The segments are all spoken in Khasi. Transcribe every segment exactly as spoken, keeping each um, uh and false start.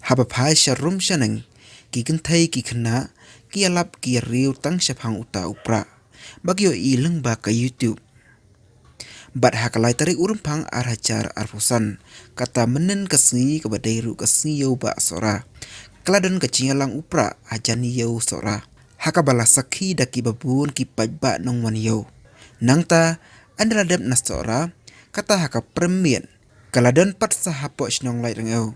Haba phai sha rum sha neng, ki kynthei ki khynnah ki ïalap ki ïariew tang shaphang uta u Prah ba ki ïohi lyngba ka YouTube. Bad ha ka lai tarik u Rymphang ar hajar arphew san, kata mynnin ka sngi kaba dei ruh ka sngi ïew Bah Sohra, ka la don ka jingïalang u Prah hajan ïew Sohra, ha kaba la sakhi da kiba bun ki paidbah nongwan ïew. Nangta, ynda la dep na Sohra, kata ha ka prem miet, ka la don pat sa hapoh shnong Laitryngew.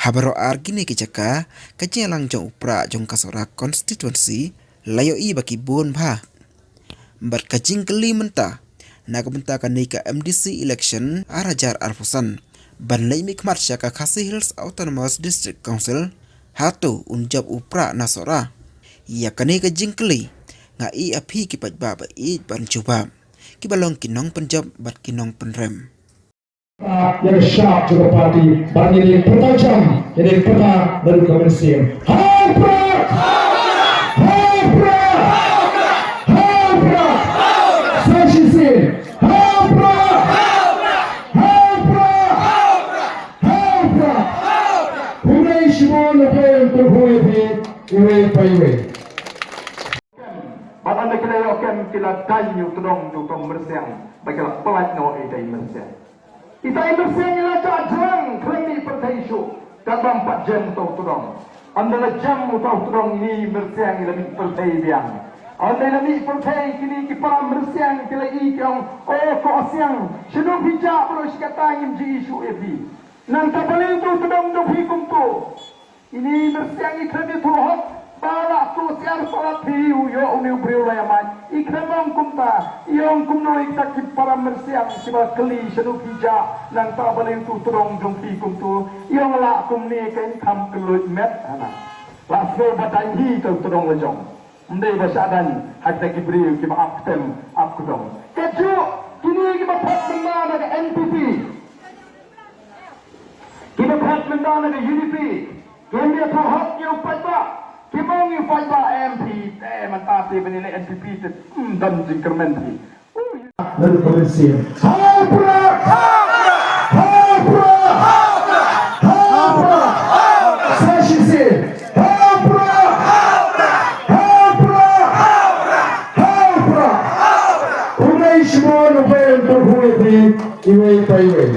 Ha baroh ar kine ki jaka, ka jingïalang jong u Prah jong ka Sohra constituency la ïohi ba ki bun bha. Bad ka jingkylli mynta na ka bynta kane ka M D C election ar hajar arphew san ban leit mihkhmat sha ka Khasi Hills Autonomous District Council, hato un jop u Prah na Sohra? Ïa kane ka jingkylli nga ïohi ha phi ki paidbah ba ïeit ban jubab, kiba long ki nongpynjop bad ki nongpynrem. Ïa ka shap jong ka party, ban ïa dei pyrta jam, ïa dei pyrta naduh ka mynsiem. Ha u Prah! Ha u Prah! Ha u Prah! Sa shisien. Ha u Prah! Ha u Prah! Ha u Prah! Hynrei shibun na pyrthei iwei pa iwei. Bad ynda ki la ïoh kem ki la dai ïa u tdong jong u tdong myrsiang, ba ki la pynlait noh ïa i dai myrsiang. Ita i myrsiang i la jah jrang khlem mih pyrthei shuh, katba ym pat jem uta u tdong. Ynda la jem uta u tdong, ini i myrsiang i la mih pyrthei biang. Ynda i la mih pyrthei, kine ki para myrsiang ki la ïohi ki ong, "O ko Siang, shano phi jah, baroh shi katta ngim ju ïohi shuh ïa phi. Nangta balei uta u tdong jong phi kumto?" Ini i myrsiang i khlem ïathuh hok ba la tuh syiar palat phi, u ïoh une u briew la ïamait. I khlem ong kumta, i ong kumno ïa kita ki para myrsiang kiba kylli shano phi jah, nangta balei uta u tdong jong phi kumto. I ong lah kumne kein kham kylluid met hana. La sngew ba dang hi ka u tdong la jong. Ym dei ba shah dang ha kita ki briew kiba ap ktem ap kdong. Kajuh kine kiba phah mynta na ka N P P. Kiba phah mynta na ka U D P, kim ïathuh hok ïa u paidbah, kim ong ïa u paidbah M P, te mynta te ban ïaleh N P P te, hmm, don jingkyrmen phi. Naduh ka mynsiem. Ha u Prah! Ha u Prah! Ha u Prah! Sa shisien. Ha u Prah! Ha u Prah! Ha u Prah! Hynrei shibun na pyrthei iwei pa iwei.